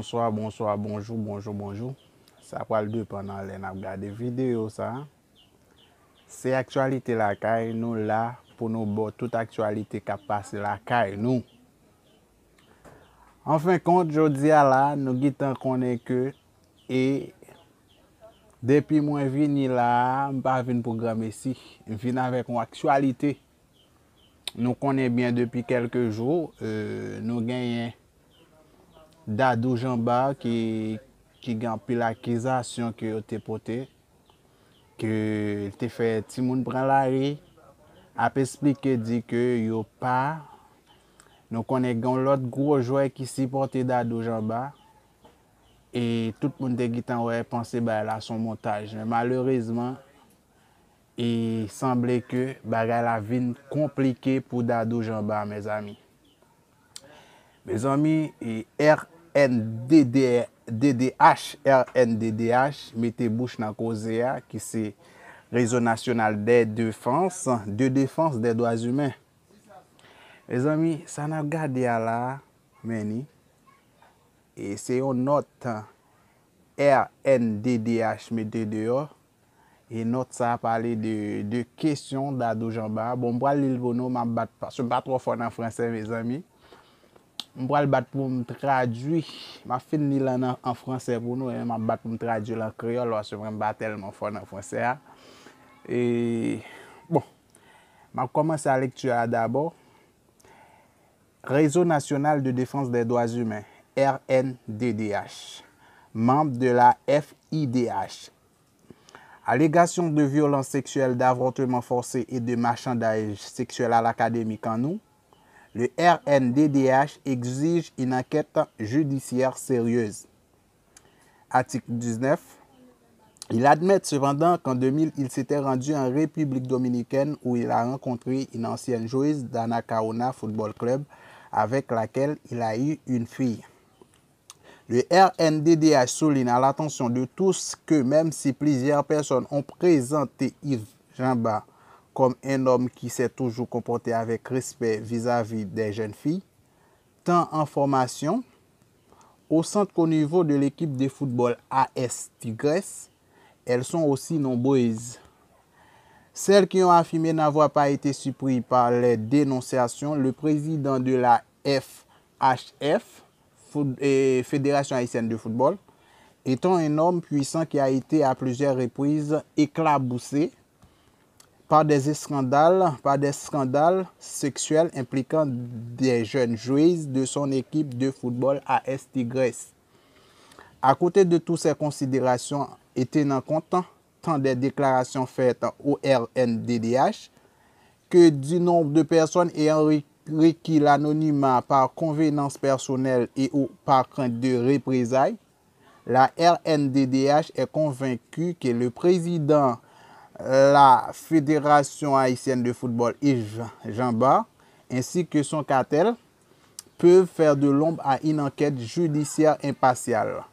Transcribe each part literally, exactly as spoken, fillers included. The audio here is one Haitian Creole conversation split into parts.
Bonswa, bonswa, bonjou, bonjou, bonjou. Sa pral depann nan lè n ap gade videyo sa. Se aktyalite lakay, nou la pou nou ba w tout aktyalite k ap pase lakay nou. Anfen kont, jodi a la, nou gentan konnen ke, e depi mwen vini la a, m pa vin pou granmesi. M vin avèk yon aktyalite. Nou konnen byen depi kèlke jou, e, nou genyen Dadou Jean Bart ki, ki gen anpil akizasyon ke yo te pote, ke l te fè timoun pran lari, ap esplike di ke yo pa, nou konnen gen yon lòt gwo jwè ki sipòte Dadou Jean Bart, e tout moun te gentan wè, panse bagay la se yon montaj. Men malerezman, e sanble ke bagay la vin konplike pou Dadou Jean Bart, mezanmi. Mezanmi, e R N D D, D D H, R N D D H mete bouch nan koze a, ki se Réseau National de Défense, de Défense des Droits Humains. Mezanmi, sa n ap gade a la, men ni, e se yon nòt R N D D H mete deyò. E nòt sa a pale de, de kesyon Dadou Jean Bart. Bon, m pral li l pou nou, m ap bat, paske m pa twò fò nan fransè, mezanmi. M pral bat pou m tradui. M ap fin li l an, an fransè pou nou, e m ap bat pou m tradui l an kreyòl, paske mwen m pa tèlman fò nan fransè a. E, bon, m ap kòmanse a lekti a dabò. Réseau National de Défense des Droits Humains, R N D D H, membre de la F I D H. Allégations de violence sexuelle, d'avortement forcé et de marchandage sexuel à l'académie Canou, le R N D D H exige une enquête judiciaire sérieuse. Article dix-neuf. Il admet cependant qu'en deux mille, il s'était rendu en République dominicaine où il a rencontré une ancienne joueuse d'Anacaona Football Club avec laquelle il a eu une fille. Le R N D D H souligne à l'attention de tous que même si plusieurs personnes ont présenté Yves Jean Bart comme un homme qui s'est toujours comporté avec respect vis-à-vis des jeunes filles, tant en formation, au centre qu'au niveau de l'équipe de football A S Tigres, elles sont aussi nombreuses. Celles qui ont affirmé n'avoir pas été surpris par les dénonciations, le président de la F H F, Foot-, et Fédération Haïtienne de Football, étant un homme puissant qui a été à plusieurs reprises éclaboussé par des scandales, par des scandales sexuels impliquant des jeunes joueuses de son équipe de football A S Tigres. À côté de toutes ces considérations et tenant compte tant des déclarations faites au R N D D H que du nombre de personnes ayant re-, requis l'anonymat par convenance personnelle et ou par crainte de représailles, la R N D D H est convaincue que le président la Fédération Haïtienne de Football, Yves Jean Bart, ainsi que son cartel, peuvent faire de l'ombre à une enquête judiciaire impartiale.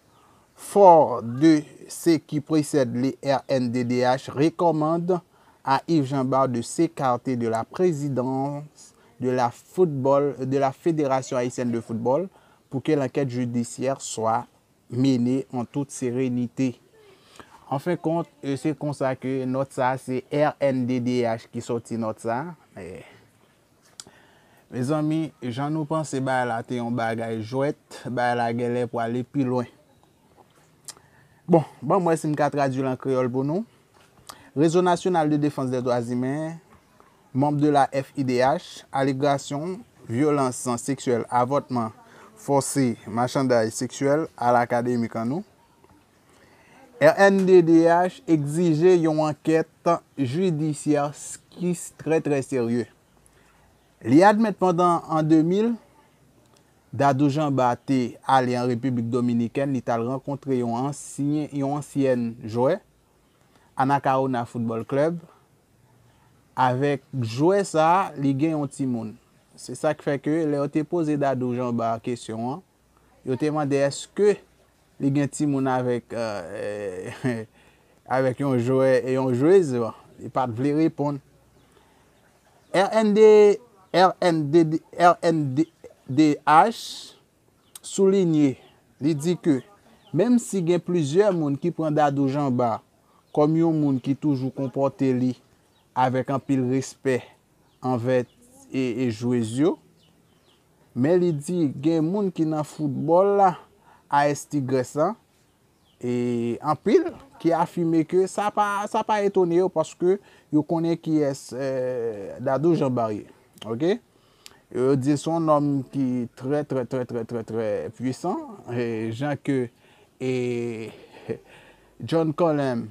Fort de ce qui précède, le R N D D H recommande à Yves Jean Bart de s'écarter de la présidence de la football, de la Fédération Haïtienne de Football pour que l'enquête judiciaire soit mennen an tout serenite. Anfen kont, e, se konsa ke nòt sa, se R N D D H ki sòti nòt sa. E, mezanmi, jan nou panse bagay la te yon bagay jwèt, bagay la genlè pou ale pi lwen. Bon, ban m wè si m ka tradui l an kreyòl pou nou. Réseau National de Défense des Droits Humains, membre de la F I D H, alégation, violence sexuelle, avortement forcé, marchandage sexuel à l'académie Canou. R N D D H egzije yon ankèt jidisyè ki trè, trè serye. Li admèt pandan an de mil, Dadou Jean Bart te ale an Repiblik Dominikèn, li t al rankontre yon ansyen, yon ansyèn jwè, Anacaona Football Club. Avèk jwè sa a, li gen yon timoun. Se sa k fè ke lè yo te poze Dadou Jean Bart kesyon an, yo te mande èske li gen timoun avèk, euh, avèk yon jwè e yon jwez, bon, li pa t vle reponn. R N D, R N D, R N D H soulinye Li di ke menm si gen plizyè moun ki pran Dadou Jean Bart kòm yon moun ki toujou konpòte li avèk anpil respè anvè e, e jwez yo, men li di gen moun ki nan foutbòl la, A S Tigres la, e anpil ki afime ke sa pa, sa pa etone yo paske yo konnen kiyès eh, Dadou Jean Bart ye. Ok? Yo di se yon nonm ki trè, trè, trè, trè, trè, trè pwisan. E jan ke e, John Colem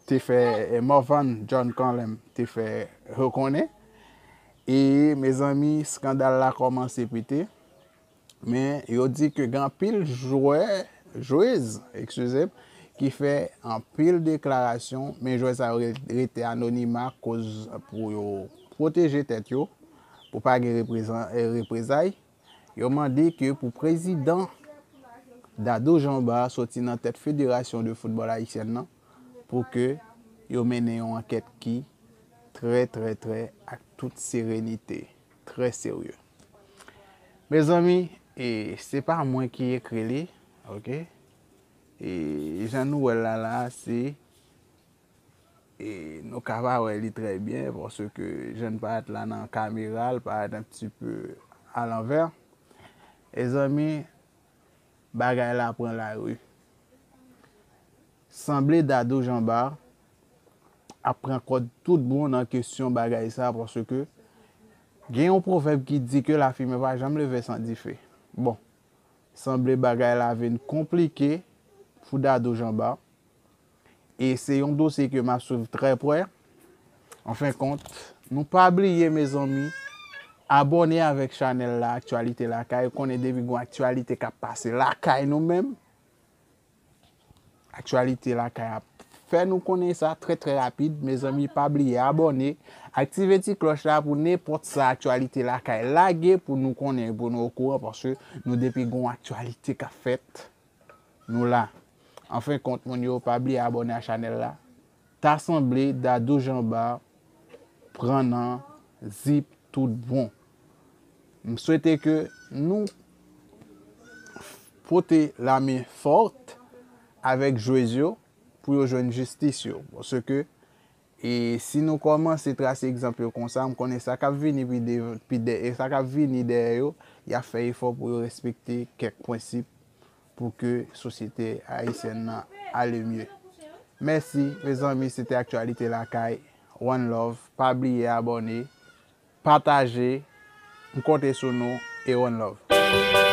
te fè, e Morvan John Colem te fè rekonnen. E mezanmi, eskandal la kòmanse pete. Men yo di ke gen anpil jwè, jwez, eskize m, ki fè anpil deklarasyon, men jwè sa yo re- rete anonima koz pou yo pwoteje tèt yo, pou pa gen reprezan- eh, reprezay. Yo mande ke pou prezidan Dadou Jean Bart soti nan tèt Federasyon de Foutbòl Ayisyèn nan pou ke yo mennen yon ankèt ki trè, trè, trè ak tout serenite, trè serye. Mezanmi, e se pa mwen ki ekri li, ok? E jan nou wè l la la, se e nou ka pa wè li trè byen paske jan l parèt la nan kamera, l parèt un petit peu à l'envers. Mezanmi, bagay la pran lari. Sanble Dadou Jean Bart ap pran kòd tout bon nan kesyon bagay sa paske gen yon pwovèb ki di ke lafimen pa janm leve san dife. Bon, sanble bagay la vin konplike pou Dadou Jean Bart. E se yon dosye ke m ap swiv trè prè. Anfen kont, nou pa bliye, mezanmi, abòne avèk chanèl la, Aktyalite Lakay. Ou konnen depi gon aktyalite k ap pase lakay nou menm, Aktyalite Lakay ap fè nou konnen sa trè, trè rapid. Mezanmi, pa bliye abòne, aktive ti klòch la pou nenpòt sa Aktyalite Lakay lage pou nou konnen, pou nou okouran, paske nou depi gon aktyalite k ap fèt, nou la. Anfen kont, moun yo, pa bliye abòne a chanèl la. Ta sanble Dadou Jean Bart pran nan zip tout bon. M swete ke nou pote lamen fòt avèk jwez yo pou yo jwenn jistis yo. Paske e si nou kòmanse trase egzanp yo konsa, m konnen sa k ap vini pi de, pi de, e sa k ap vini dèyè yo, y ap fè efò pou yo respekte kèk prensip pou ke sosyete ayisyèn nan ale mye. Mèsi, mezanmi, se te Aktyalite Lakay. One love. Pa bliye abòne, pataje. M konte sou nou e one love.